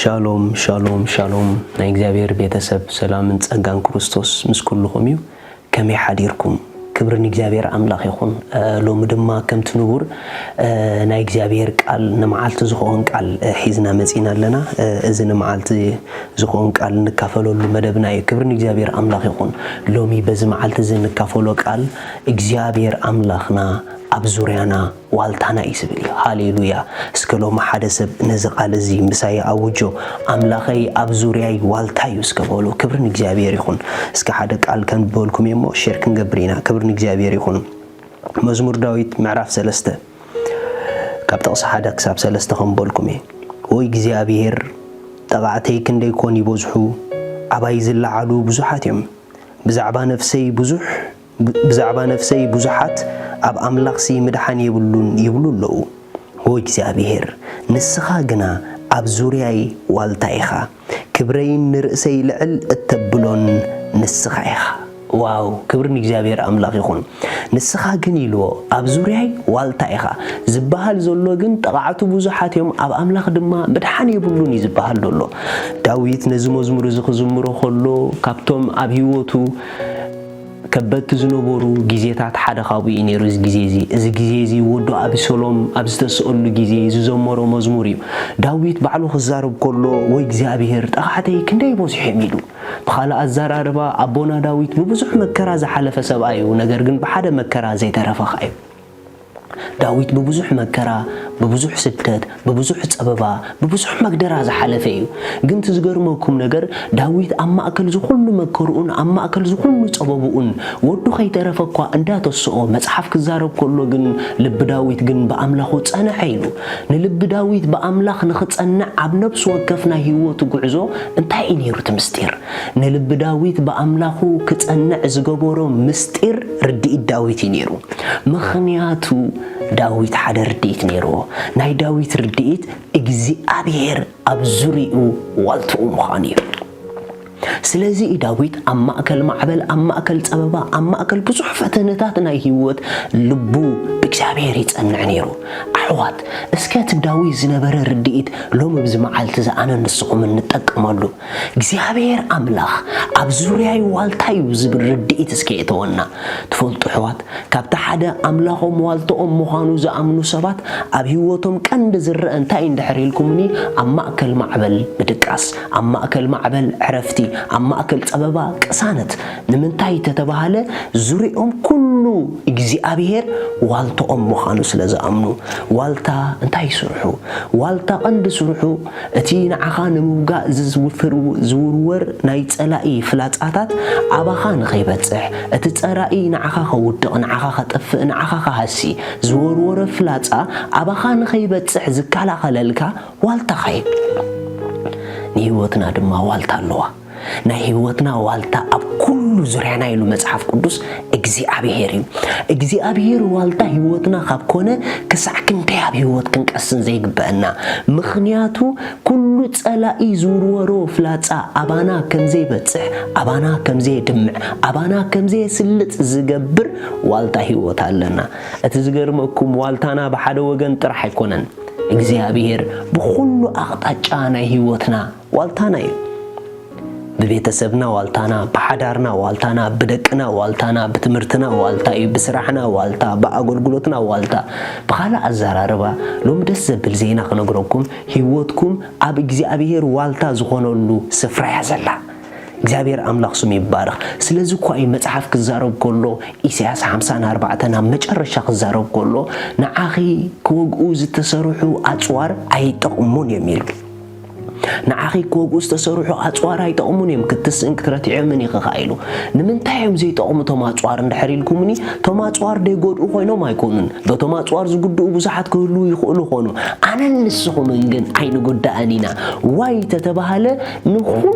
ሻሎም ሻሎም ሻሎም፣ ናይ እግዚኣብሔር ቤተሰብ፣ ሰላምን ጸጋን ክርስቶስ ምስ ኩልኹም እዩ። ከመይ ሓዲርኩም? ክብሪ ንእግዚኣብሔር ኣምላኽ ይኹን። እ፣ ሎሚ ድማ ከምቲ ንቡር፣ እ፣ ናይ እግዚኣብሔር ቃል፣ ንመዓልቲ ዝኸውን ቃል፣ እ፣ ሒዝና መጺና ኣለና። እ፣ እዚ ንመዓልቲ ዝኸውን ቃል እንካፈለሉ መደብና እዩ። ክብሪ ንእግዚኣብሔር ኣምላኽ ይኹን። ሎሚ በዚ መዓልቲ እዚ እንካፈሎ ቃል እግዚኣብሔር ኣምላኽና ኣብ ዙርያና ዋልታና እዩ ዝብል እዩ። ሃሌሉያ። እስከ ሎሚ ሓደ ሰብ ነዚ ቃል እዚ ምሳይ ኣውጆ፣ ኣምላኸይ ኣብ ዙርያይ ዋልታ እዩ እስከ በሉ። ክብሪ ንእግዚኣብሔር ይኹን። እስከ ሓደ ቃል ከንብበልኩም እየ እሞ ሼር ክንገብር ኢና። ክብሪ ንእግዚኣብሔር ይኹን። መዝሙር ዳዊት ምዕራፍ ሰለስተ ካብ ጥቕሲ ሓደ ክሳብ ሰለስተ ከንብበልኩም እየ። ወይ እግዚኣብሔር፣ ጠቓዕተይ ክንደይ ኮን ይበዝሑ፣ ኣባይ ዝለዓሉ ብዙሓት እዮም። ብዛዕባ ነፍሰይ ብዙሕ፣ ብዛዕባ ነፍሰይ ብዙሓት ኣብ ኣምላኽሲ ምድሓን የብሉን ይብሉ ኣለዉ። ኦ እግዚኣብሔር፣ ንስኻ ግና ኣብ ዙርያይ ዋልታ ኢኻ፣ ክብረይን ንርእሰይ ልዕል እተብሎን ንስኻ ኢኻ። ዋው፣ ክብሪ ንእግዚኣብሔር ኣምላኽ ይኹን። ንስኻ ግን ኢልዎ፣ ኣብ ዙርያይ ዋልታ ኢኻ። ዝበሃል ዘሎ ግን፣ ጠቓዕቱ ብዙሓት እዮም፣ ኣብ ኣምላኽ ድማ ምድሓን የብሉን እዩ ዝበሃል ዘሎ። ዳዊት ነዚ መዝሙር እዚ ክዝምሮ ከሎ፣ ካብቶም ኣብ ህይወቱ ከበድቲ ዝነበሩ ግዜታት ሓደ ካብኡ እዩ ነይሩ። እዚ ግዜ እዚ፣ እዚ ግዜ እዚ ወዱ ኣብሰሎም ኣብ ዝተስኣሉ ግዜ ዝዘመሮ መዝሙር እዩ። ዳዊት ባዕሉ ክዛረብ ከሎ፣ ወይ እግዚኣብሔር፣ ጠቓዕተይ ክንደይ በዚሖም ኢሉ። ብኻልእ ኣዘራርባ፣ ኣቦና ዳዊት ብብዙሕ መከራ ዝሓለፈ ሰብኣይ እዩ። ነገር ግን ብሓደ መከራ ዘይተረፈ ኸኣ እዩ። ዳዊት ብብዙሕ መከራ፣ ብብዙሕ ስደት፣ ብብዙሕ ጸበባ፣ ብብዙሕ መግደራ ዝሓለፈ እዩ። ግን እቲ ዝገርመኩም ነገር፣ ዳዊት ኣብ ማእከል ዝኹሉ መከርኡን ኣብ ማእከል ዝኹሉ ጸበብኡን ወዱ ከይተረፈ እኳ እንዳተስኦ መጽሓፍ ክዛረብ ከሎ ግን፣ ልቢ ዳዊት ግን ብኣምላኹ ጸንዐ ኢሉ። ንልቢ ዳዊት ብኣምላኽ ንኽጸንዕ ኣብ ነፍሲ ወከፍ ናይ ህይወቱ ጉዕዞ እንታይ እዩ ነይሩ እቲ ምስጢር? ንልቢ ዳዊት ብኣምላኹ ክጸንዕ ዝገበሮ ምስጢር ርድኢት ዳዊት እዩ ነይሩ። ምኽንያቱ ዳዊት ሓደ ርድኢት ነይርዎ። ናይ ዳዊት ርድኢት እግዚኣብሔር ኣብ ዙርያኡ ዋልትኡ ምዃኑ እዩ። ስለዚ እዩ ዳዊት ኣብ ማእከል ማዕበል፣ ኣብ ማእከል ጸበባ፣ ኣብ ማእከል ብዙሕ ፈተነታት ናይ ህይወት ልቡ ብእግዚኣብሔር ይጸንዕ ነይሩ። ኣሕዋት፣ እስከ እቲ ዳዊት ዝነበረ ርድኢት ሎሚ ኣብዚ መዓልቲ እዚ ኣነ ንስኹም እንጠቀመሉ። እግዚኣብሔር ኣምላኽ ኣብ ዙርያይ ዋልታ እዩ ዝብል ርድኢት እስከ የእተወና። ትፈልጡ ኣሕዋት፣ ካብቲ ሓደ ኣምላኾም ዋልትኦም ምዃኑ ዝኣምኑ ሰባት ኣብ ህይወቶም ቀንዲ ዝረአ እንታይ እንድሕር ኢልኩምኒ፣ ኣብ ማእከል ማዕበል ምድቃስ፣ ኣብ ማእከል ማዕበል ዕረፍቲ፣ ኣብ ማእከል ጸበባ ቅሳነት። ንምንታይ ተተባሃለ፣ ዙርያኦም ኩሉ እግዚኣብሔር ዋልትኦም ምዃኑ ስለ ዝኣምኑ። ዋልታ እንታይ እዩ ስርሑ? ዋልታ ቀንዲ ስርሑ እቲ ንዓኻ ንምውጋእ ዝዝውትር-፣ ዝውርወር ናይ ጸላኢ ፍላጻታት ኣባኻ ንኸይበጽሕ፣ እቲ ጸላኢ ንዓኻ ከውድቕ፣ ንዓኻ ከጥፍእ፣ ንዓኻ ክሃሲ ዝወርወረ ፍላጻ ኣባኻ ንኸይበጽሕ ዝከላኸለልካ ዋልታኻ እዩ። ንህይወትና ድማ ዋልታ ኣለዋ። ናይ ህይወትና ዋልታ ኣብ ኩሉ ዙርያና ኢሉ መጽሓፍ ቅዱስ እግዚኣብሔር እዩ። እግዚኣብሔር ዋልታ ህይወትና ካብ ኮነ ክሳዕ ክንደይ ኣብ ህይወት ክንቀስን ዘይግበአና? ምኽንያቱ ኩሉ ጸላኢ ዝውርወሮ ፍላጻ ኣባና ከም ዘይበጽሕ፣ ኣባና ከም ዘየድምዕ፣ ኣባና ከም ዘየስልጥ ዝገብር ዋልታ ህይወት ኣለና። እቲ ዝገርመኩም ዋልታና ብሓደ ወገን ጥራሕ ኣይኮነን። እግዚኣብሔር ብኹሉ ኣቕጣጫ ናይ ህይወትና ዋልታና እዩ። ብቤተሰብና ዋልታና፣ ብሓዳርና ዋልታና፣ ብደቅና ዋልታና፣ ብትምህርትና ዋልታ እዩ፣ ብስራሕና ዋልታ፣ ብኣገልግሎትና ዋልታ። ብኻልእ ኣዘራርባ፣ ሎሚ ደስ ዘብል ዜና ክነግረኩም፣ ህይወትኩም ኣብ እግዚኣብሔር ዋልታ ዝኾነሉ ስፍራ እያ ዘላ። እግዚኣብሔር ኣምላኽ ስሙ ይባረኽ። ስለዚ እኳ እዩ መጽሓፍ ክዛረብ ከሎ፣ ኢሳያስ ሓምሳን ኣርባዕተን ኣብ መጨረሻ ክዛረብ ከሎ፣ ንዓኺ ክወግኡ ዝተሰርሑ ኣጽዋር ኣይጠቕሙን እዮም ኢሉ። ንዓኺ ክወግኡ ዝተሰርሑ ኣጽዋር ኣይጠቕሙን እዮም፣ ክትስእን ክትረትዕዮምን ኢኺ ኸኣ ኢሉ። ንምንታይ እዮም ዘይጠቕሙ እቶም ኣጽዋር እንድሕር ኢልኩምኒ፣ እቶም ኣጽዋር ደይጎድኡ ኮይኖም ኣይኮኑን። በቶም ኣጽዋር ዝጉድኡ ብዙሓት ክህልዉ ይኽእሉ ኾኑ። ኣነን ንስኹምን ግን ኣይንጉዳእን ኢና። ዋይ ተተባሃለ፣ ንኹሉ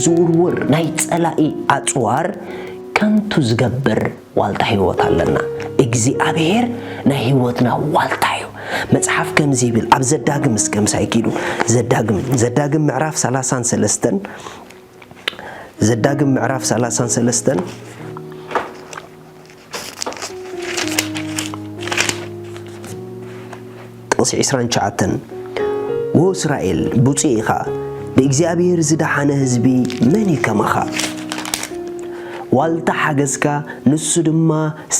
ዝውርወር ናይ ጸላኢ ኣጽዋር ከንቱ ዝገብር ዋልታ ህይወት ኣለና። እግዚኣብሔር ናይ ህይወትና ዋልታ እዩ። መጽሓፍ ከምዚ ይብል፣ ኣብ ዘዳግም እስከ ምሳይ ኪዱ። ዘዳግም፣ ዘዳግም ምዕራፍ ሰላሳን ሰለስተን፣ ዘዳግም ምዕራፍ ሰላሳን ሰለስተን፣ ጥቕሲ ዕስራን ትሽዓተን፣ "ወ እስራኤል፣ ብፁዕ ኢኻ፣ ብእግዚኣብሔር ዝደሓነ ህዝቢ መን እዩ ከማኻ? ዋልታ ሓገዝካ፣ ንሱ ድማ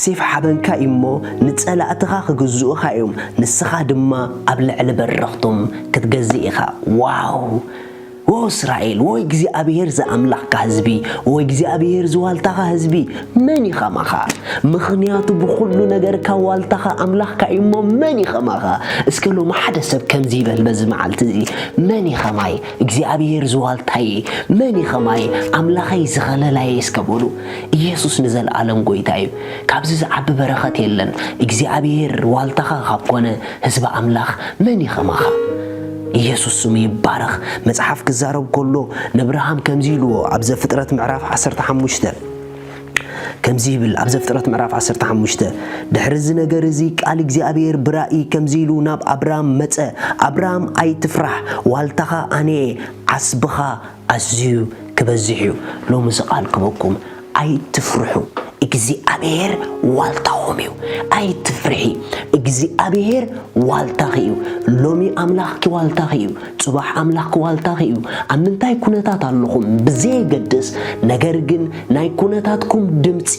ሴፍ ሓበንካ እዩ እሞ፣ ንጸላእትኻ ክግዝኡኻ እዮም፣ ንስኻ ድማ ኣብ ልዕሊ በረኽቶም ክትገዝእ ኢኻ። ዋው! ዎ እስራኤል፣ ዎ እግዚኣብሔር ዝኣምላኽካ ህዝቢ፣ ዎ እግዚኣብሔር ዝዋልታኻ ህዝቢ፣ መን እዩ ኸማኻ? ምኽንያቱ ብኹሉ ነገርካ ዋልታኻ ኣምላኽካ እዩ እሞ፣ መን እዩ ኸማኻ? እስከ ሎሚ ሓደ ሰብ ከምዚ ይበል በዚ መዓልቲ እዚ፣ መን እዩ ኸማይ? እግዚኣብሔር ዝዋልታየ፣ መን እዩ ኸማይ? ኣምላኸይ ዝኸለላየ እስከ በሉ። ኢየሱስ ንዘለኣለም ጎይታ እዩ። ካብዚ ዝዓቢ በረኸት የለን። እግዚኣብሔር ዋልታኻ ካብ ኮነ፣ ህዝቢ ኣምላኽ መን እዩ ኸማኻ? ኢየሱስ ስሙ ይባረኽ። መጽሓፍ ክዛረብ ከሎ፣ ነብርሃም ከምዚ ኢልዎ፣ ኣብ ዘፍጥረት ምዕራፍ ዓሰርተ ሓሙሽተ፣ ከምዚ ይብል፣ ኣብ ዘፍጥረት ምዕራፍ ዓሰርተ ሓሙሽተ፣ ድሕሪ እዚ ነገር እዚ ቃል እግዚኣብሔር ብራእይ ከምዚ ኢሉ ናብ ኣብራም መጸ፣ ኣብራም ኣይትፍራሕ፣ ዋልታኻ ኣነ እየ፣ ዓስብኻ ኣዝዩ ክበዝሕ እዩ። ሎሚ እዚ ቃል ክበኩም፣ ኣይትፍርሑ፣ እግዚኣብሔር ዋልታኹም እዩ። ኣይትፍርሒ፣ እግዚኣብሔር ዋልታኺ እዩ። ሎሚ ኣምላኽኪ ዋልታኺ እዩ። ጽባሕ ኣምላኽኪ ዋልታኺ እዩ። ኣብ ምንታይ ኩነታት ኣለኹም ብዘየገድስ፣ ነገር ግን ናይ ኩነታትኩም ድምጺ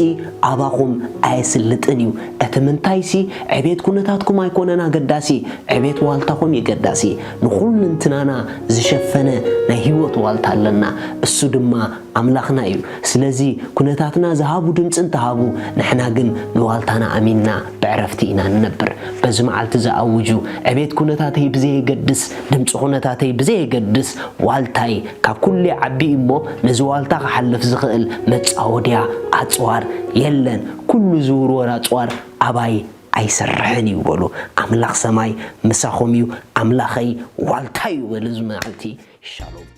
ኣባኹም ኣየስልጥን እዩ። እቲ ምንታይሲ፣ ዕቤት ኩነታትኩም ኣይኮነን ኣገዳሲ፣ ዕቤት ዋልታኹም እዩ ኣገዳሲ። ንኹልንትናና ዝሸፈነ ናይ ህይወት ዋልታ ኣለና፣ እሱ ድማ ኣምላኽና እዩ። ስለዚ ኩነታትና ዝሃቡ ድምጺ እንተሃቡ፣ ንሕና ግን ንዋልታና ኣሚንና ብዕረፍቲ ኢና ንነብር። በዚ መዓልቲ ዝኣውጁ፣ ዕቤት ኩነታተይ ብዘየገድስ፣ ድምጺ ኩነታተይ ብዘየገድስ፣ ዋልታይ ካብ ኩሉ ዓቢ እዩ እሞ፣ ነዚ ዋልታ ክሓልፍ ዝኽእል መጻወድያ ኣጽዋር የለን። ኩሉ ዝውርወር ኣጽዋር ኣባይ ኣይሰርሕን እዩ በሉ። ኣምላኽ ሰማይ ምሳኹም እዩ፣ ኣምላኸይ ዋልታ እዩ በሉ። እዚ መዓልቲ ሻሎም።